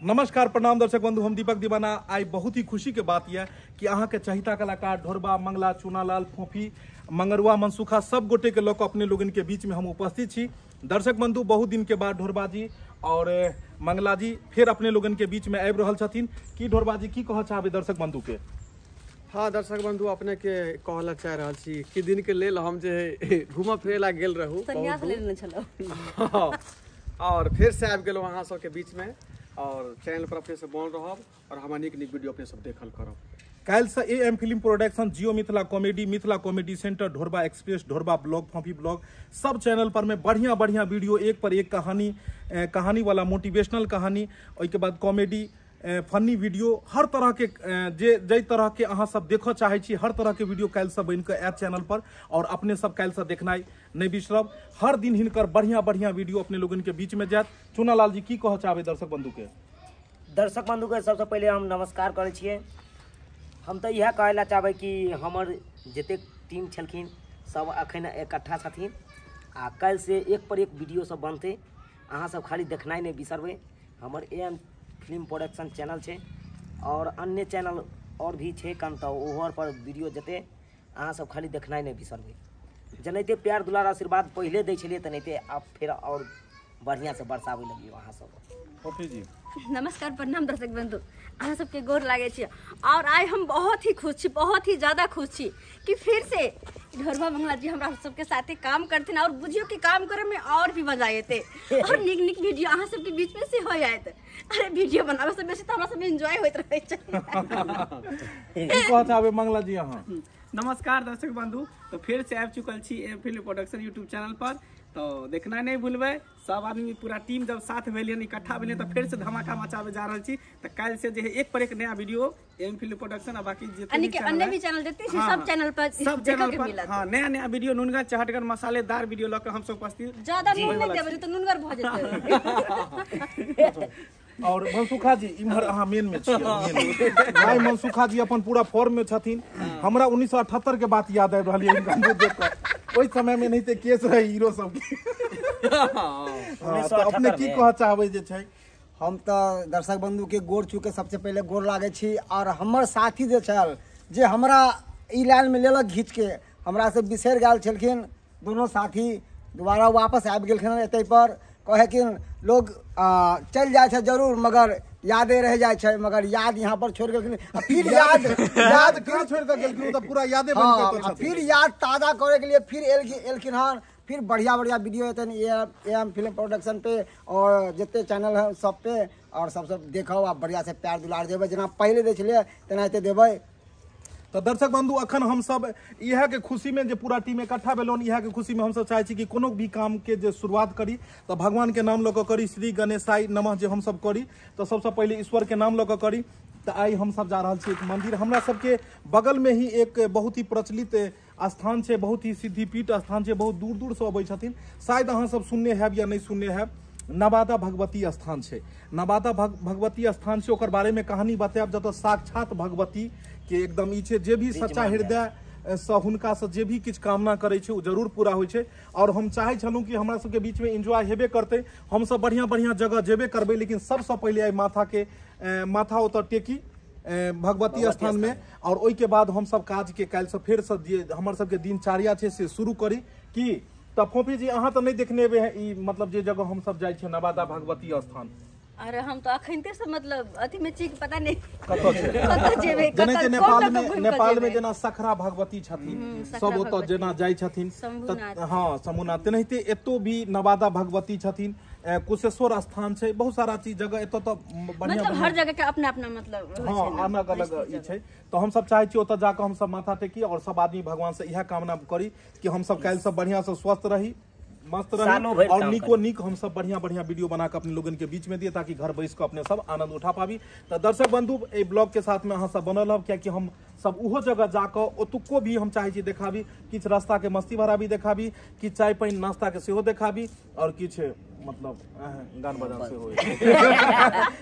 नमस्कार प्रणाम दर्शक बंधु, हम दीपक दीवाना। आई बहुत ही खुशी के बात यह कि अहाँ के चहिता कलाकार ढोरबा, मंगला, चूनालाल, फोफी, मंगरुआ, मनसुखा सब गोटे के लऽ कऽ अपने लोगन के बीच में हम उपस्थित छी। दर्शक बंधु, बहुत दिन के बाद ढोरबा जी और मंगला जी फिर अपने लोगन के बीच में आबि रहल छथिन। की ढोरबा जी, की कहऽ चाहबै दर्शक बंधु के? हाँ दर्शक बंधु, अपने के कहला चाह रहल छी कि दिन के लेल हम जे घूमऽ फिरे ला गेल रहू, संन्यास लेने छलहुँ और फिर से आबि गेलहुँ अहाँ सबके बीच में और चैनल पर अपने से बनल रहब और हमार नीक नीक वीडियो अपने सब देखल करब। काल्हि से A M film production, Jio Mithila comedy, Mithila comedy centre, Dhorba express, Dhorba blog, Phophi blog, सब चैनल पर में बढ़िया बढ़िया वीडियो, एक पर एक कहानी, कहानी वाला मोटिवेशनल कहानी, ओहिके बाद कॉमेडी, फनी वीडियो, हर तरह के जे जाहि तरह के अहाँ सब देखऽ चाहै छी हर तरह के वीडियो काल्हि से बनि कऽ आयत चैनल पर और अपने सब काल्हि से देखनाइ नहि बिसरब। हर दिन हिनकर बढ़िया बढ़िया वीडियो अपने लोगन के बीच में जायत। चूनालाल जी, की कहऽ चाहबै दर्शक बंधु के? दर्शक बंधु के सबसे पहिले हम नमस्कार करै छियै। हम तऽ इएह कहै लए चाहबै कि हमर जतेक टीम छलखिन सब अखन इकट्ठा छथिन आ काल्हि से एक पर एक वीडियो सब बनतै। अहाँ सब खाली देखनाइ नहि बिसरबै। हमर A M film production channel छै और अन्य चैनल और भी छै कन, तऽ ओहो पर वीडियो जेतै। अहाँ सब खाली देखनाइ नहि बिसरबै। जेनाहिते प्यार दुलार आशीर्वाद पहिले दै छलियै तेनाहिते आब फेर और बढ़िया से बरसाबै लगियौ अहाँ सब। फोफी जी नमस्कार प्रणाम दर्शक बंधु, अहाँ सबके गोर लागै छी। और आइ हम बहुत ही खुश छी, बहुत ही ज़्यादा खुश छी कि फिर से ढोरबा मंगला जी हमरा सबके साथे काम करथिन और बुझियो कि काम करे में और भी मजा एतै और नीक नीक वीडियो अहाँ सबके बीच में से हो जायत। अरे वीडियो बनाबे से बेसी तऽ हमरा सब एंजॉय होइत रहै छै। की कहऽ चाहबै मंगला जी अहाँ? नमस्कार दर्शक बंधु, तो फिर से आबि चुकल छी M film production YouTube channel पर। तो देखना नहीं भूलबै, सब आदमी पूरा टीम जब साथ भेलियन, इकट्ठा भेलियन तो फिर से धमाका मचाबे जा रहल छी। तो काल्हि से जे है एक पर एक नया वीडियो एम फिल्म प्रोडक्शन आ बाकी जे अन्य भी चैनल देते छी, सब चैनल पर, सब चैनल पर हां नया नया वीडियो, नुनगर चहटगर मसालेदार वीडियो लऽ के हम सब उपस्थित। ज्यादा नून नहि देबै तऽ नुनगर भऽ जेतै। और मनसुखा जी इम्हर अहाँ मेन में छियै। भाई मनसुखा जी अपन पूरा फॉर्म में छथिन। हमरा 1978 के बात याद आबि रहल है हिनका मुँह देख कऽ। ओहि समय में नहीं केस रहे हीरो सबके। तो अपने की कहऽ चाहबै जे छै? हम तऽ दर्शक बंधु के गोर छू के सबसे पहिले गोर लागै छी। और हमर साथी जे छल जे हमरा ई लाइन में लेलक घीच के, हमरा से बिसरि गेल छलखिन दोनों साथी, दोबारा वापस आबि गेलखिन एतै पर। कहे कि लोग चलि जाइ छै जरूर मगर यादे रह जाइ छै, मगर याद यहाँ पर छोड़ गेलखिन। फिर याद याद कहाँ छोड़ कऽ गेलखिन, तऽ पूरा यादे बनि कऽ फिर याद ताजा करे के लिए फिर एलखिन हन। फिर बढ़िया बढ़िया वीडियो एतन ए एम फिल्म प्रोडक्शन पे और जते चैनल है सब पे, और सब सब देखो आ बढ़िया से प्यार दुलार देबै, जेना पहिले दै छलियै तेनाहिते देबै। तो दर्शक बंधु, अखन हम सब इएह के खुशी में जे पूरा टीम इकट्ठा भेलहुँ, इएह के खुशी में हम सब चाहै छी कि कोनो भी काम के जे शुरुआत करी तो भगवान के नाम लऽ कऽ करी, श्री गणेशाय नमः जे हम सब करी तो सबसे पहिले ईश्वर के नाम लऽ कऽ करी। तो आइ हम सब जा रहल छी एक मंदिर, हमरा सबके बगल में ही एक बहुत ही प्रचलित स्थान छै, बहुत ही सिद्धिपीठ स्थान छै, बहुत दूर दूर से अबै छथिन। शायद अहाँ सब सुनने हैब या नहि सुनने हैब, नवादा भगवती स्थान छै। नवादा भगवती स्थान छै, ओकर बारे में कहानी बतायब, जतऽ साक्षात भगवती के एकदम ई छै, जे भी सच्चा हृदय से हुनका से जे भी किछु कामना करै छै ओ जरूर पूरा होइ छै। और हम चाहै छलहुँ कि हमरा सबके बीच में एंजॉय हेबे करतै, हमसब बढ़िया बढ़िया जगह जेबे करबै, लेकिन सबसँ पहिले आइ माथा के माथा ओतऽ टेकी भगवती स्थान में, और ओहिके बाद हमसब काज के काल्हि से फेर से जे हमर सबके दिनचर्या छै से शुरू करी। की तऽ फोफी जी अहाँ तऽ नहि देखने हेबै ई, मतलब जे जगह हमसब जाइ छियै नवादा भगवती स्थान? अरे हम तो अखनते से मतलब अथी में छी पता नहीं कतऽ छै, कतऽ जेबै, जेना नेपाल में, नेपाल में जेना सखरा भगवती छथिन सब ओतऽ जेना जाइ छथिन, हाँ शंभुनाथ, तेनाहिते एतो भी नवादा भगवती छथिन, कुशेश्वर स्थान छै, बहुत सारा चीज जगह एतऽ तऽ बढ़िया, मतलब हर जगह के अपना अपना मतलब हाँ अलग अलग ई छै। तो हम सब चाहै छी ओतऽ जाकऽ हम सब माथा टेकी और सब आदमी भगवान से इएह कामना करी कि हम सब काल्हि सब बढ़िया से स्वस्थ रही, मस्त रही और नीको नीक हम सब बढ़िया बढ़िया वीडियो बना के अपने लोगन के बीच में दिए ताकि घर बैस के अपने सब आनंद उठा पाबी। तो दर्शक बंधु, एहि ब्लॉग के साथ में अहाँ सब बनल रहब, कियाकि हम सब ओहो जगह जाकऽ ओतुको भी हम चाहै छी देखाबी, किछु रास्ता के मस्ती भरा भी देखाबी, किछु चाय पानि नाश्ता के सेहो देखाबी और किछु मतलब गान बजान सेहो।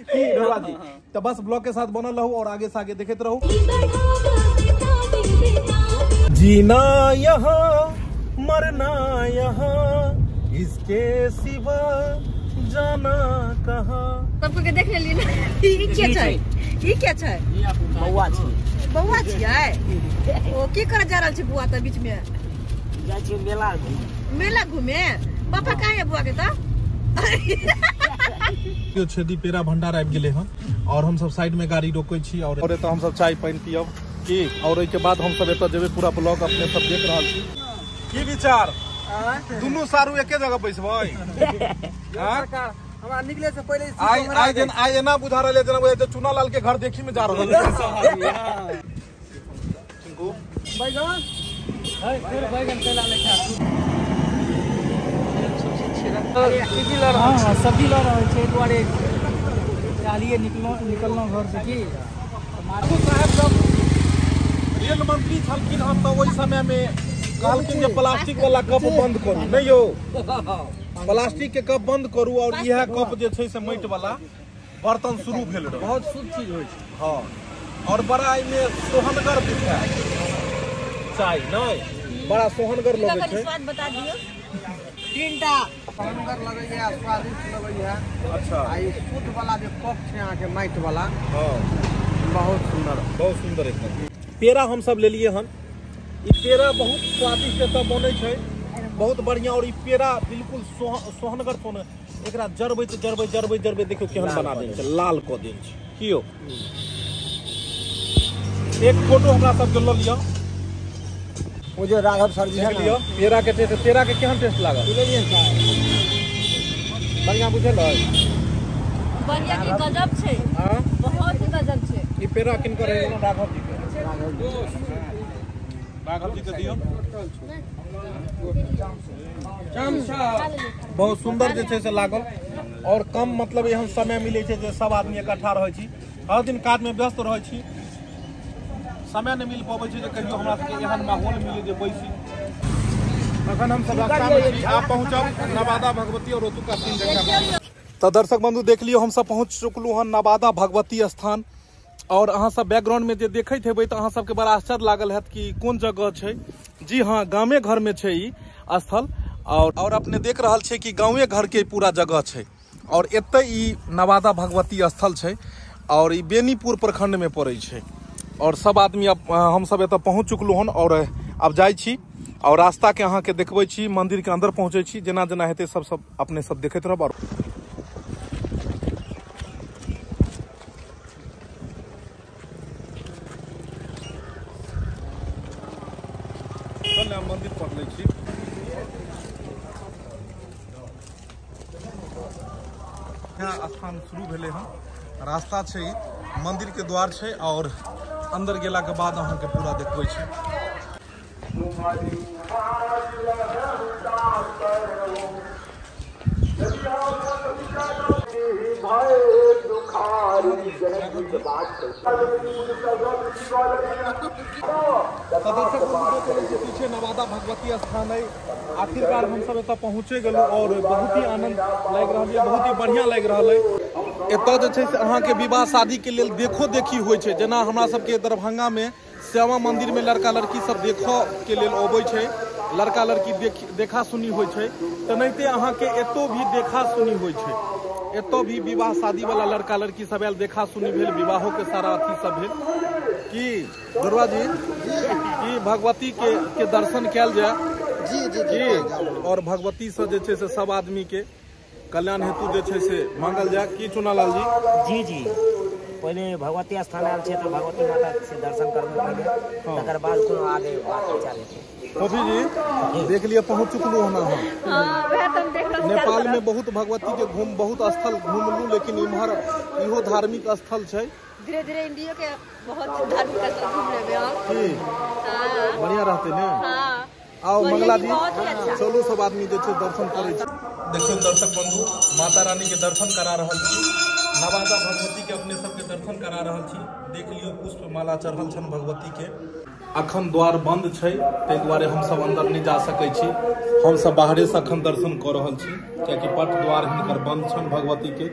की ढोरबा जी, तो बस ब्लॉग के साथ बनल रहू और आगे से आगे देखैत रहू। जीना यहाँ मरना यहाँ, इसके सिवा जाना कहाँ। सबको के देख लेलियै ने। ई के छै? ई के छै? बौआ छै। बौआ छियै? ओ की करे जा रहल छै बौआ तऽ बीच में? जाइ छियै मेला घूमे। मेला घूमे? पापा कहाँ है बौआ के तऽ? यो छेदी पेड़ा भंडार आबि गेलै हन और हमसब साइड में गाड़ी रोकै छी और एतऽ हमसब चाय पानि पियब की और ओहिके बाद हमसब एतऽ जेबै। पूरा ब्लॉग अपने सब देख रहल छी। की विचार, दुनू सारू एके जगह बैसबै? हमरा निकले से पहिले आइ आइ जेना आइ एना बुझा रहल है जेना बुझाइ छै चुना लाल के घर देखी में जा रहल है। बैगन है फिर बैगन कैला लेखा हाँ सब्जी लऽ रहल छै, एहि दुआरे चालिए निकललहुँ घर से की। बाबू साहेब जब रेल मंत्री छलखिन हन तऽ ओहि समय में कहलखिन जे प्लास्टिक वाला कप बंद करू। नहीं यौ, प्लास्टिक के कप बंद करू और इएह कप जे छै से माटि वाला बर्तन शुरू भेल रहै। बहुत शुद्ध चीज होइ छै। हाँ, और बड़ा एहिमे सोहनगर बुझाय चाय नहीं, बड़ा सोहनगर लगै छै। स्वाद बता दियौ। तीनटा सोहनगर लगैया, स्वादिष्ट लगैया। अच्छा, आ ई शुद्ध वाला जे कप छै अहाँके माटि वाला, हाँ बहुत सुंदर, बहुत सुंदर एकदम। पेड़ा हमसब लेलिए हन। ई पेड़ा बहुत स्वादिष्ट एतऽ बनै छै, बहुत बढ़िया। और ई पेड़ा बिल्कुल सोहनगर सोन, एकरा जरबै तऽ जरबै जरबै जरबै देखियौ केहन बना देल छै, लाल कऽ देल छै। की यौ, एक फोटो हमरा सबके लऽ लिअ। ओ जे राघव सर जी है लिअ पेड़ा के टेस्ट। पेड़ा के केहन टेस्ट लागल? बढ़िया बुझल है? बढ़िया की गजब छै। हां, बहुत ही गजब छै। ई पेड़ा किनकर है? राघव जी के। राघव जी के दियौ। बहुत सुंदर जे छै से लागल और कम मतलब एहन समय मिलै छै जे सब आदमी इकट्ठा रहै छी। हर दिन काज में व्यस्त रहै छी, समय नहि मिल पबै छै जे कहियो हमरा सबके एहन माहौल मिले जे बैसी। अखन हम सब रास्ता में छी, आब पहुँचब नवादा भगवती और ओतुका सीन देखब। तऽ दर्शक बंधु देख लियौ, हमसब पहुँच चुकलहुँ हन नवादा भगवती स्थान। और अहाँ सब बैकग्राउंड में जे देखैत हेबै तऽ अहाँ सबके बड़ा आश्चर्य लागल हैत कि कोन जगह छै। जी हाँ, गामे घर में छै ई स्थल। और अपने देख रहल छै कि गाँवे घर के पूरा जगह छै और एतऽ ई नवादा भगवती स्थल छै और ई बेनीपुर प्रखंड में पड़ै छै। और सब आदमी अब हमसब एतऽ पहुँच चुकलहुँ हन और अब जाइ छी और रास्ता के अहाँके देखबै छी, मंदिर के अंदर पहुँचै छी। जेना जेना हेतै सब सब अपने सब देखैत रहब। और मंदिर पर लै छी। यहाँ स्थान शुरू भेलै हन, रास्ता छै, मंदिर के द्वार छै और अंदर गेला के बाद अहाँके पूरा देखबै छी। पीछे नवादा भगवती स्थान है। आखिरकार हम सब एतऽ पहुँचे गेलहुँ और बहुत ही आनंद लागि रहल है, बहुत ही बढ़िया लागि रहल है। एतऽ जे छै से अहाँके विवाह शादी के लेल देखो देखी होइ छै। जेना हमरा सबके दरभंगा में श्यामा मंदिर में लड़का लड़की सब देखऽ के लेल अबै छै, लड़का लड़की देखा सुनी होइ छै, तेनाहिते अहाँके एतौ भी देखा सुनी होइ छै। एतौ भी विवाह शादी वाला लड़का लड़की सब आयल, देखा सुनी भेल, विवाहो के सारा अथी सब भेल। की दुर्गा जी की भगवती के दर्शन कयल जाय। जी जी जी। और भगवती से जे छै से सब आदमी के कल्याण हेतु जे छै से मांगल जाय। की चुनालाल जी? जी जी, पहिले भगवती स्थान आयल छै तऽ भगवती माता से दर्शन करबै पहिले, तकर बाद कोनो आगे बात विचार हेतै। कॉफी जी देख लिअ, पहुँच चुकलहुँ हन अहाँ। नेपाल में बहुत भगवती के घूम बहुत स्थल घूमलू, लेकिन इम्हर इहो धार्मिक स्थल छै। धीरे धीरे इंडिया के बहुत धार्मिक स्थल घूम लेबै हम। बढ़िया रहते ने। आओ मंगला जी, चलू सब आदमी जे छै दर्शन करै छी। देखियौ दर्शक बंधु, माता रानी के दर्शन करा रहल छी, नवादा भगवती के अपने सबके दर्शन करा रहल छी। देख लियौ पुष्प माला चढ़ल छन भगवती के। अखन द्वार बंद छै, ताहि दुआरे हमसब अंदर नहि जा सकै छी। हमसब बाहरे से अखन दर्शन कऽ रहल छी, कियाकि पट द्वार हिनकर बंद छन भगवती के।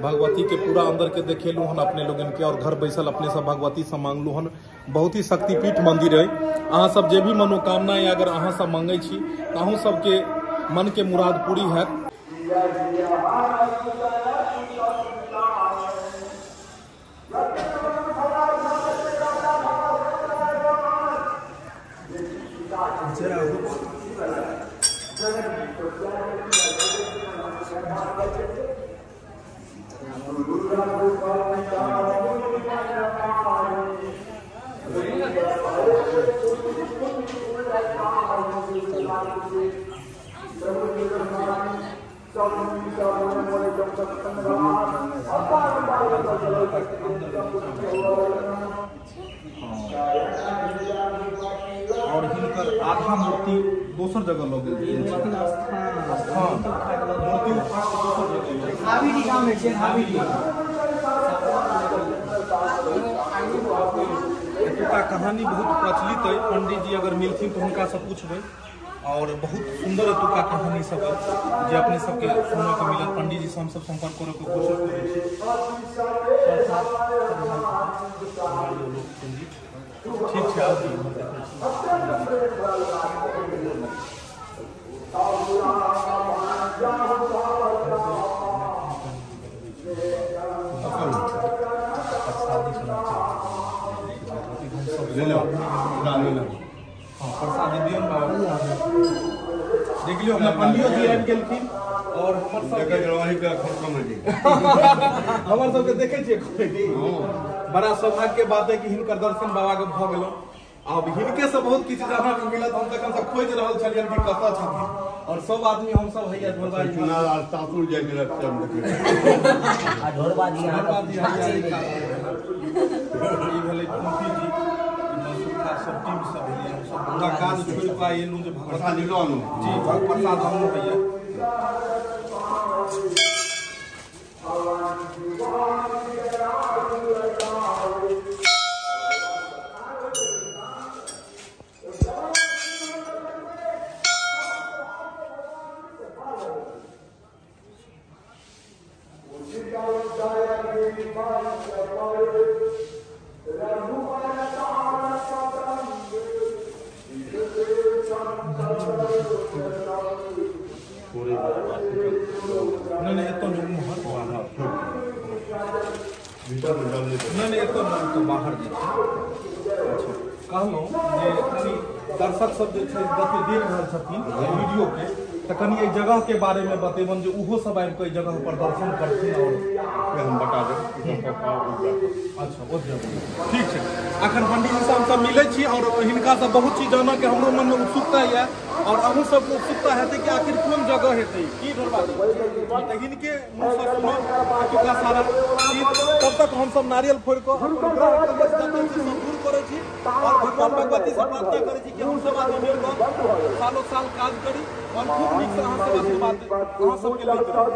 भगवती के पूरा अंदर के देखेलहुँ हन अपने लोगन के और घर बैसल अपने सब भगवती से मांगलहुँ हन। बहुत ही शक्तिपीठ मंदिर है। अहाँ सब जे भी मनोकामना या अगर अहाँ सब मांगै छी तऽ अहूँ सबके मन के मुराद पूरी हैत। और हिनकर आधा मूर्ति दोसर जगह लऽ गेल स्थान मूर्ति उठा के दोसर जगह हावीडी गांव में छै। हावीडी एतुका कहानी बहुत प्रचलित है। पंडित जी अगर मिलथिन तो हुनका से पूछबै और बहुत सुंदर एतुका कहानी सब है जे अपने सबके सुनऽ के मिलत। पंडित जी से हम सब संपर्क करे के कोशिश करै छी। ठीक छै, आउ हम देखै छी। प्रसाद दियौ देख लियौ। हमरा पंडियो जी आबि गेलखिन और हमर सबके हमर सबके देखै छियै कॉमेडी। बड़ा सौभाग्य के बात है कि हिनकर दर्शन बाबा के भऽ गेलौ। अब हिनके से बहुत किछु जानऽ के मिलत। हम तखन से खोजि रहल छलियनि कि कतऽ छथिन और सब आदमी हम सब हैया ढोरबा सासुर जाय के रास्ता में देखै आ ढोरबा जी ई भेलै कुंती जी सब टीम सब भेलियै। हम सब पूरा काज छोड़ि कऽ एलहुँ जे भगवान जी प्रसाद अनलहुँ हैया। नहीं एतऽ नहीं एतऽ नहीं बाहर जे छै। अच्छा कहलहुँ जे कनि दर्शक सब जे छै देख रहल छथिन वीडियो के तऽ कनि एहि जगह के बारे में बतेबनि जे ओहो सब आबि कऽ एहि जगह पर दर्शन करथिन और हम बता देब। अच्छा ओ जगह ठीक छै। अखन पंडित जी से हमसब मिलै छी और हिनका से बहुत चीज जानऽ के हमरो मन में उत्सुकता यऽ और अहूँ सबके उत्सुकता हेतै कि आखिर कोन जगह हेतै की ढोरबा तऽ हिनके मुँहसँ सुनब एतुका सारा चीज। तब तक हमसब नारियल फोड़ि कऽ सब दूर करै छी और भगवान भगवती से प्रार्थना करै छी कि हमसब आदमी मिल कऽ सालो साल काज करी और खूब नीक से अहाँ सब आशीर्वाद अहाँ सबके लैत रही।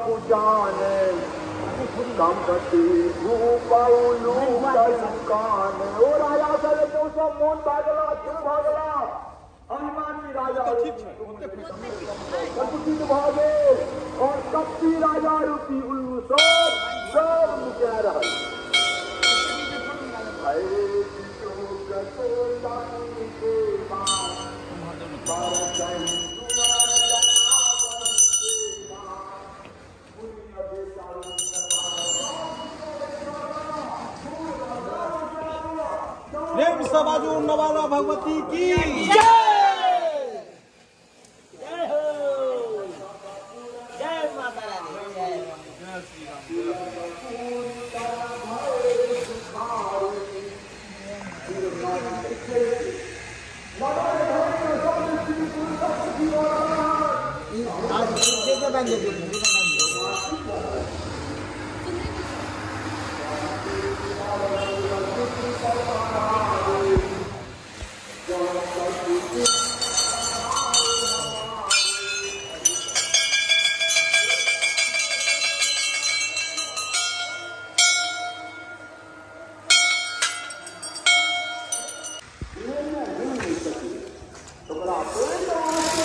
ठीक छै और कपटी राजा रूपी उल्लू सब सब मुका रहल। प्रेम से बाजू नवादा भगवती की जय। जय हो, जय माता रानी, जय श्री राम।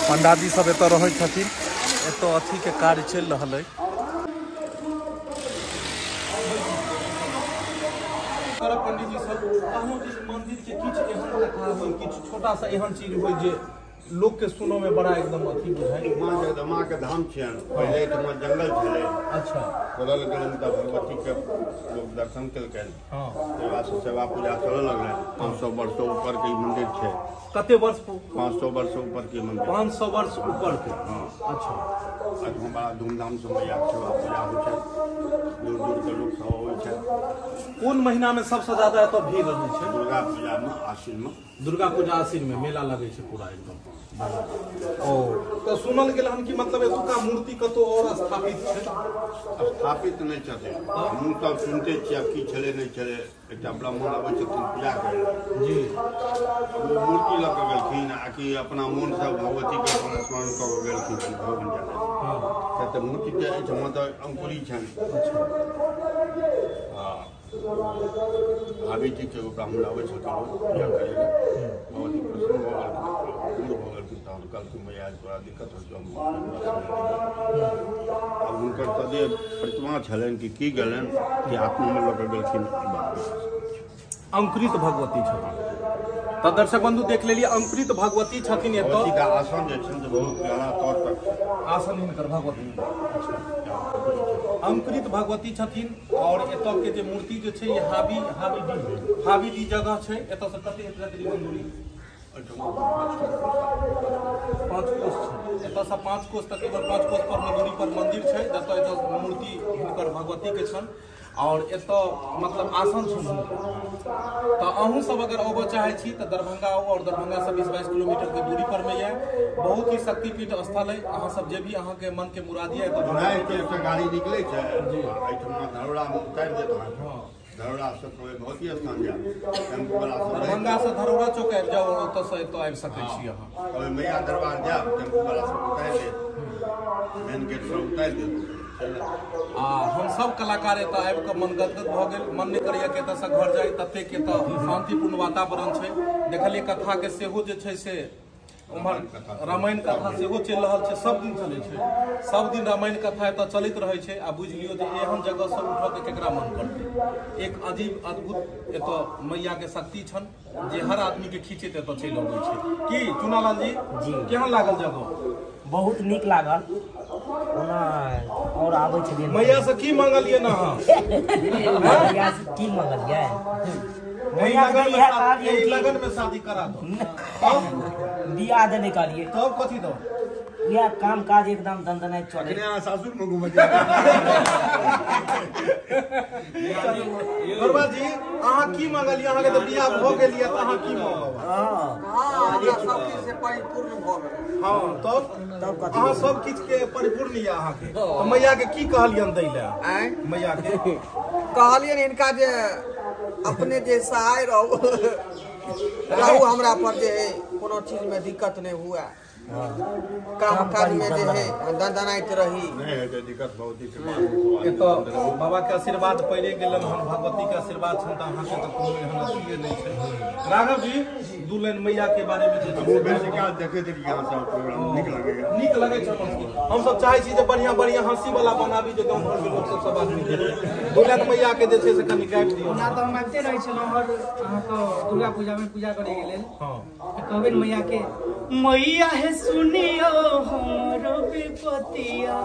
पंडाजी सब एतऽ रहै छथिन। एतऽ अथी के कार्य चलि रहल है। पंडित जी सब कहलहुँ जे मंदिर के किछु एहन कथा होइ, किछु छोटा सा एहन चीज होइ जे लोक के सुनो में बड़ा एकदम अथी बुझाइ। माँ जगदम्बा के धाम छियनि। पहिले एहिठमा जंगल छलै। अच्छा। खोलल गेलनि तऽ भगवती के लोक दर्शन केलकनि। हाँ। ताहि बाद से सेवा पूजा चलऽ लगलनि। 500 वर्ष ऊपर के ई मंदिर छै। कते वर्ष? 500 वर्ष ऊपर के मंदिर। 500 वर्ष ऊपर के। हाँ। अच्छा। एहिठमा बड़ा धूमधाम से मैया के सेवा पूजा होइ छै। दूर दूर के लोक सब अबै छै। कोन महीना में सबसे ज्यादा एतऽ भीड़ रहै छै? दुर्गा पूजा में, आश्विन में। दुर्गा पूजा आश्विन में मेला लगै छै पूरा एकदम। ओ तऽ सुनल गेल हन कि मतलब एतुका मूर्ति कतौ और स्थापित छै? स्थापित नहि छथिन, हमहूँ सब सुनते छियै। आब की छलै नहि छलै, एकटा ब्राह्मण अबै छथिन पूजा करै लए जी, ओ मूर्ति लऽ कऽ गेलखिन आ कि अपना मोनसँ भगवतीके अपन स्मरण कऽ कऽ गेलखिन, कि भगवान जानै। किया तऽ मूर्ति तऽ एहिठमा तऽ अंकुरी छनि। आ भाभीजीके एगो ब्राह्मण अबै छलखिन रोज पूजा करै लए। भगवती प्रसन्न भऽ गेलखिन, बूढ़ भऽ गेलखिन, तहन कहलखिन मैया तोरा दिक्कत होइ छौ। आब हुनकर सदैव प्रतिमा छलनि कि की गेलनि कि आत्मामे लऽ कऽ गेलखिन, ई बात। अंकुरित भगवती छथिन। तऽ दर्शक बंधु देख लेलियै, अंकुरित भगवती छथिन एतऽ। भगवतीके आसन जे छनि से बहुत गहरा तौर तक छै। आसन हिनकर भगवती अंकुरित भगवती छथिन। और एतऽ के जे मूर्ति जे छै, ई हाबी हाबीडी हाबीडी जगह छै। एतऽ से कते तकरीबन दूरी? एहिठमा 5 कोस छै एतऽ से। 5 कोस, तकरीबन 5 कोस पर में दूरी पर मंदिर छै, जतऽ एतऽ मूर्ति हिनकर भगवती के छनि और एतऽ मतलब आसन छनि हुनकर। तऽ अहूँ सब अगर अबऽ चाहै छी तऽ दरभंगा आउ और दरभंगा से 20-22 किलोमीटर के दूरी पर में यऽ बहुत ही शक्तिपीठ स्थल है। अहाँ सब जे भी अहाँ के मन के मुराद यऽ एतऽ चुनाव चौक से गाड़ी निकलै छै, एहिठमा धरोड़ामे उतारि देत अहाँके। धरोड़ा से कहबै भगवती स्थान जायब, टेम्पू वाला सब रहै। दरभंगा से धरोड़ा चौक आबि जाउ, ओतऽ से एतऽ आबि सकै छी अहाँ। कहबै मैया दरबार जायब, टेम्पू वाला सब उतारि देत, मेन गेट से उतारि देत, चलि आयब। आ हम सब कलाकार एतऽ आबि कऽ मन गदगद भऽ गेल। मन नहि करैया कि एतऽ से घर जाइ, ततेक एतऽ शान्तिपूर्ण वातावरण छै। देखलियै कथा के सेहो जे छै से उम्हर रामायण कथा सेहो चलि रहल छै। सब दिन चलै छै, सब दिन रामायण कथा एतऽ चलैत रहै छै। आ बुझि लियौ जे एहन जगह से उठऽ के केकरा मन करतै? एक अजीब अद्भुत एतऽ मैया के शक्ति छनि जे हर आदमी के खींचैत एतऽ चलि अबै छै। की चुनालाल जी? जी। केहन लागल जगह? बहुत नीक लागल। ओना और आबै छलियै। मैया से की मंगलियै ने अहाँ? मैया से की मंगलियै? एहि मैया के लगन में इएह कहलियै एहि कि लगन में शादी करा दो तब। बियाह देने कहलियै। तब कथी दो? इएह काम काज एकदम दनदनाइत चलै। अखने अहाँ सासुरमे घुमै जायब। गरबा जी, अहाँ की मंगलियै? अहाँके तऽ बियाह भऽ गेल यऽ, तऽ अहाँ की मंगब? हाँ। हाँ, हमरा सब किछु से परिपूर्ण भऽ गेल। हाँ, तब तब कथी? अहाँ सब किछु के परिपूर्ण यऽ अहाँके, तऽ मैया के की कहलियनि दै लए? आँय? मैया के कहलियनि हिनका जे अपने जे सहाय रहू रहू हमरा पर, जे है कोनो चीज में दिक्कत नहीं हुआ, काम काज में जे है दनदनाइत रही। नहि हेतै दिक्कत, भगवती कृपा। एतऽ बाबा के आशीर्वाद पड़ि गेलनि हन, भगवती के आशीर्वाद छनि, तऽ अहाँके तऽ कोनो एहन अथिये नहि छै। राघव जी, दू लाइन मैया के बारे में जे छै हमहूँ बेसी काल देखैत रही अहाँ सब प्रोग्राम, नीक लगैया। नीक लगै छै हमर सबके। हमसब चाहै छी जे बढ़िया बढ़िया हंसी वाला बनाबी, जे गाँव घर के लोक सब सब आदमी देखै। दू लाइन मैया के जे छै से कनि गाबि दियौ। ओना तऽ हम आबिते रहै छलहुँ हर अहाँके दुर्गा पूजामे पूजा करैके लेल। हाँ। तऽ कहबै ने मैया के, मैया हे सुनियो हमरो विपतिया,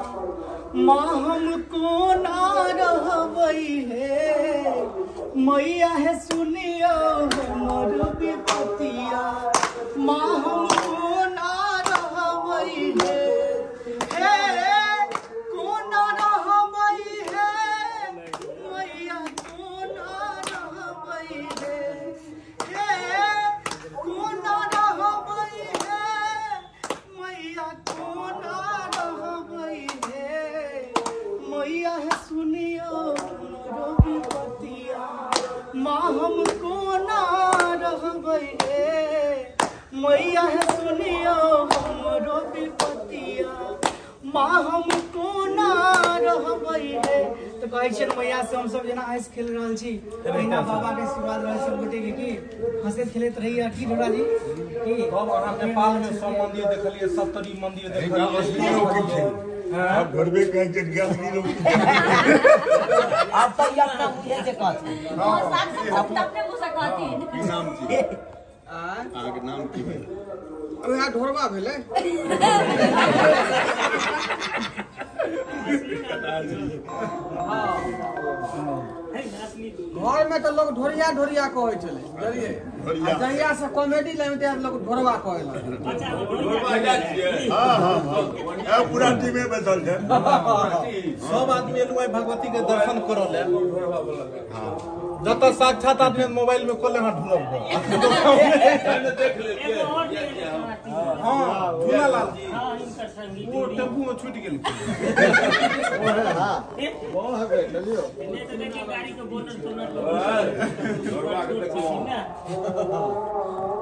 माँ हम कोना रहबै हे, मैया हे सुनियो हमरो विपतिया, माँ हम कोना रहबै हे, हे कोना रहबै हे, मैया कोना रहबै हे, हे कोना रहबै हे, मैया कोना रहबै हे, मैया हे सुनियो हमरो विपतिया, माँ हम कोना रहबै हे, मैया हे सुनियो हमरो विपतिया, माँ हम कोना रहबै हे। तऽ कहै छियनि मैया से हमसब जेना हँसि खेल रहल छी, तहिना बाबा के आशीर्वाद रहल सब गोटे के कि हँसैत खेलैत रही। की ढोरा जी की? तब अहाँ नेपाल में सब मंदिर देखलियै, सप्तरी मंदिर हिनका देखलियै। असली लोक की छै? आब घरबे कहै छै कि असली लोक की छै। आब तऽ ई अपना मुँहे से कहथिन। हाँ, साग सब तऽ अपने मुँह से कहथिन। की नाम छी आँय? अहाँके? नाम की भेल? वएह ढोरबा भेलै। घर में तो लोग ढोरिया ढोरिया कहै छलै, बुझलियै? आ जहिया से कॉमेडी लाइन में लोग ढोरबा कहै लगलै। हां हां हां, पूरा टीमे बैठल छै। सब आदमी एलु आइ भगवती के दर्शन करऽ ले। जतऽ साक्षात आदमी मोबाइल में कॉल अहाँ ढूंढब। हाँ, झूलालाल जी वो टेम्पू में छूट गेल।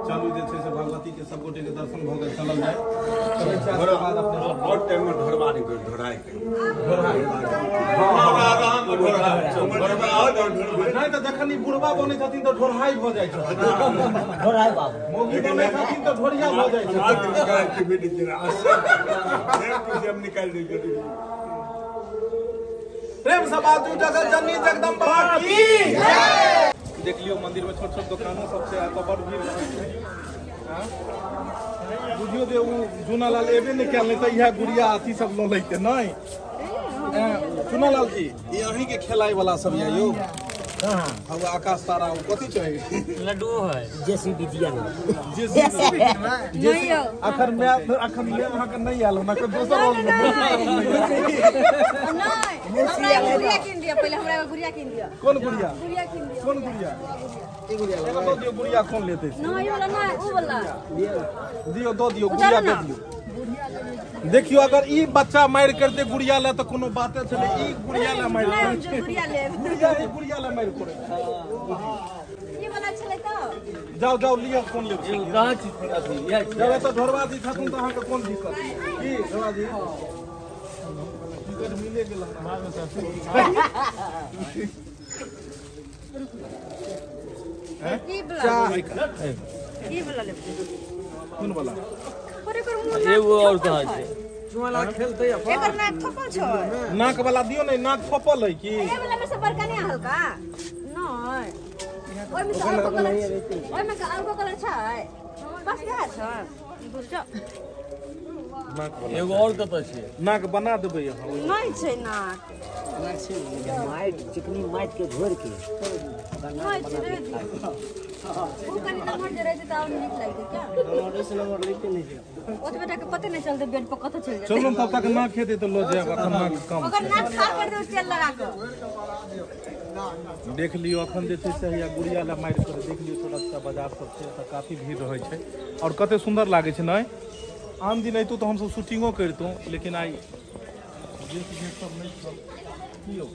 चलू जे छै से भगवती के सब गोटे के दर्शन भऽ गेल, चलल जाय। बहुत टाइम में ढोरबा नहीं ढोराई नहीं तो जखन ई बुढ़बा बनै छथिन तऽ ढोरहाई भऽ जाइ छै। ढोरहाई बाबू मौगी बनै छथिन तऽ ढोरिया भऽ जाइ छै। प्रेम से बाजू जगत जननी जगदम्बा की जय। देख लियौ मंदिर में छोट छोट दुकानो सब छै, एतऽ बड़ भीड़ रहै छै। बुझियौ जे ओ झूनालाल एबे नहि कयल, नहि तऽ इएह गुड़िया अथी सब लऽ लैते। नहि चुनालाल जी, ई अहीं के खेलाय वाला सब यऽ यौ। हाँ, आकाश तारा कथी छै? लड्डू है, जेसीबी दिया ना। जेसीबी नहीं यौ, अखन मैं अखन मैं अहाँ के नहीं आयल, हमरा दोसर रोल में नहीं। हमरा एगो गुड़िया किन दिया पहिले, हमरा एगो गुड़िया किन दिया। कोन गुड़िया? गुड़िया किन दिया। कोन गुड़िया? ई गुड़िया एगो दऽ दियौ। गुड़िया कोन लेतै? नहीं ई वाला नहीं, ऊ वाला दियौ, दऽ दियौ गुड़िया दऽ दियौ। देखियो अगर ई बच्चा मारि करते गुड़िया ले तऽ कोनो बाते छलै। ई गुड़िया ले मारि नहीं, गुड़िया ले गुड़िया, ई गुड़िया ले मारि करे। ई वाला छलै तऽ जाओ जाओ लिअ, कोन लेब? कहाँ छी अथी? जब एतऽ ढोरबा जी छथुन तऽ अहाँके कोन दिक्कत? की ढोरबा जी टिकट मिले गेल? ई वाला, ई वाला लेब। कोन वाला? एगो और कहाँ छै? चुआला खेलतै अपन। एकर नाक थपल छै। नाक वाला दियौ ने, नाक थपल है की? ए वाला में से बड़का नहीं हल्का नहीं, ओइ में से हल्का कलर, ओइ में से हल्का कलर छै, बस इएह छै। बुझ नाक वाला एगो और कतऽ छै? नाक बना देबै अहाँ। नहीं छै नाक, माटि चिकनी माटि के घोर के नहीं छै रे। उ कनि नम्हर जे रहै छै तऽ और नीक लगतै। क्या लेते नहीं छै ओतबे टा के पते नहीं चलतै बेड पर कतऽ चलि जेतै। चलू तब तक नाक हेतै तऽ लऽ जायब, अखन नाक कम ओकर नाक ठाढ़ कर देबै तेल लगा कऽ। देख लियौ अखन जे छै से हैया गुड़िया ला मारि करे। देख लियौ छोटा छोटा बाजार सब छै, एतऽ काफी भीड़ रहै छै और कते सुंदर लागै छै। नहि आन दिन अयतहुँ तऽ हमसब शूटिंगो करितहुँ, लेकिन आइ गेस्ट सब नहि छल। की यौ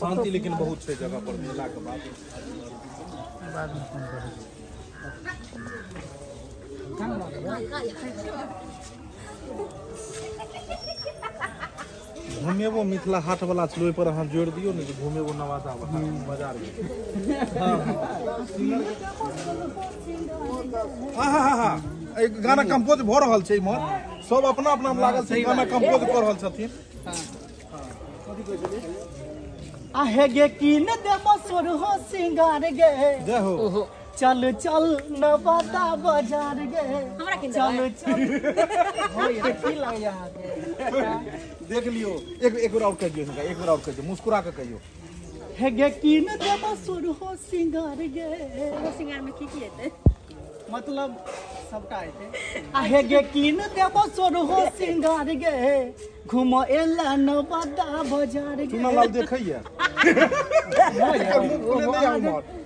शांति लेकिन बहुत छै जगह पर मेला के बाद। घुमेबो मिथिला हाट वाला छलै, ओहि पर अहाँ जोड़ि दियौ ने जे घुमेबो नवादा बाजार में। हाँ हाँ हाँ, एक गाना कंपोज भऽ रहल छै, इम्हर सब अपना अपना में लागल छै, गाना कंपोज कऽ रहल छथिन। आहे गे कीन दे मसुर हो सिंगार गे, जय हो। चल चल नवादा बाजार गे, हमरा किन चल चल। हो ये की लागै अहाँ के? देख लियौ, एक एक बेर और कहि दियौ हिनका, एक बेर और कहि दियौ, मुस्कुरा के कहियौ। हे गे कीन दे मसुर हो सिंगार गे। सिंगार में की की हेतै? मतलब सबटा हेतै। आहे गे कीन दे मसुर हो सिंगार गे, घुम एला नवादा बाजार गे। चुनालाल देखैया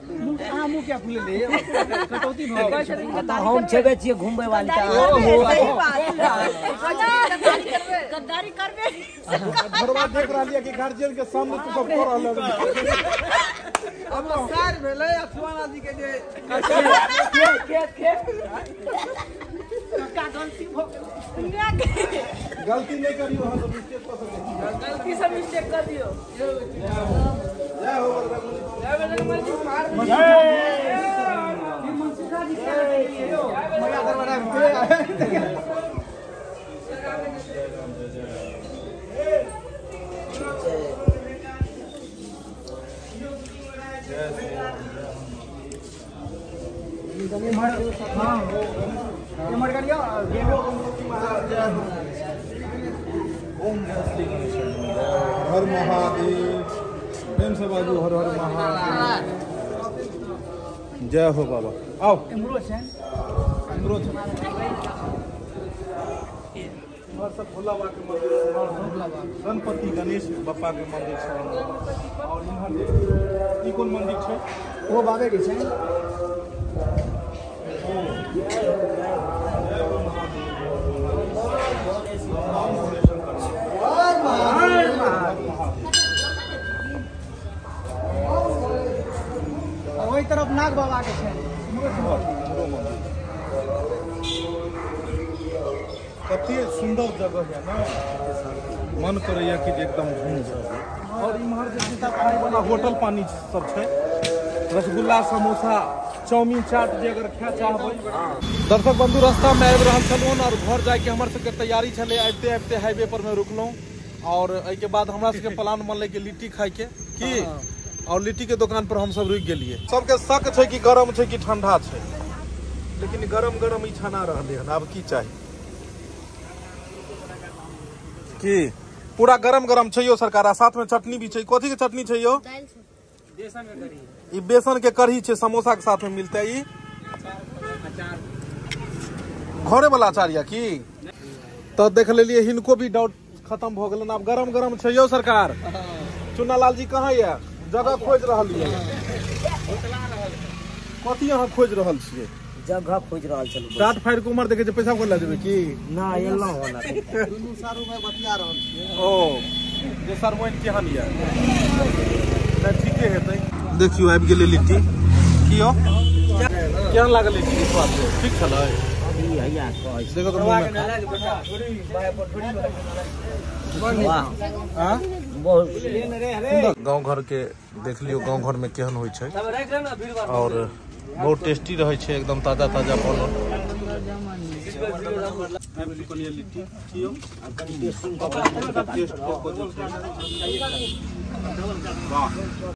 मुँह क्या फूले ले कटौती भऽ गेल। हम छेबे छियै घुमबै वाली तऽ सही बात, गद्दारी करबे। घरवा देख रहल ये कि गार्जियन के सामने तू सब कऽ रहल है। अब सार भेलै अथवाना जी के जे के के का गलती भऽ गेल। गलती नहीं करियो, अहाँ सब मिस्टेक कऽ सकै छी। गलती से मिस्टेक कर दियो। जय हो बजरंगबली। जय मनसुखा जी के यौ मजा दरबार में। जय श्री राम। एम्हर करियौ। ओम जय श्री गणेश, हर महादेव। प्रेम से बाजू, हर हर महादेव। जय हो बाबा। आओ इमरो छै, इमरो छै। इम्हर सब भोला बाबा के मंदिर, गणपति गणेश बाबा के मंदिर छै। और इम्हर ई कोन मंदिर छै? ओ बाबे के छै। ओहि तरफ नाग बाबा के छै। कते सुंदर जगह है ना, मन करैया कि एकदम घूम जाओ। और इम्हर जे छै खाय वाला होटल पानी सब छै, रसगुल्ला समोसा चाउमीन चाट जे अगर खाय चाहबै। दर्शक बंधु, रास्ता में आबि रहल छलहुँ और घर जाके हमर सबके तैयारी छलै। आबिते आबिते हाईवे पर में रुकलहुँ और एहिके बाद हमरा सबके प्लान बनलै कि लिट्टी खायके की, और लिट्टी के दुकान पर हम सब रुकि गेलियै। सबके शक छै कि गरम छै कि ठंडा छै, लेकिन गरम गरम ई छना रहलै हन। आब की चाही की पूरा गरम गरम छै यो सरकार। आ साथ में चटनी भी छै। कथी के चटनी छै यो? ई बेसन के कढ़ी छै, समोसा के साथ में मिलता है। ई घरे वाला अचार या की? तो देख लेलिए हिनको भी डाउट खत्म भ गेलन। आब गरम गरम छै यो सरकार। चुन्ना लाल जी कहाँ ये? जगह खोज रहल ये। कथी अहाँ खोज रहल छियै? जगह खोज रहल छलहुँ। टाट फाड़ि के उमर देखे छै, पैसा कोन लऽ जेबै की? ना एलहुँ होला। दुनू सारू में बतिया रहल छियै। ओ जे सरमोइन केहन ये? नहि ठीके हेतै। देखियौ आबि गेलै लिट्टी। की यौ केहन लागल लिट्टी के स्वाद? ठीक छलै? देखो तो मुँह में गाँव घर के देख लियौ, गाँव घर में केहन होइ छै और बहुत टेस्टी रहै छै, एकदम ताजा ताजा बनल। लिट्टी।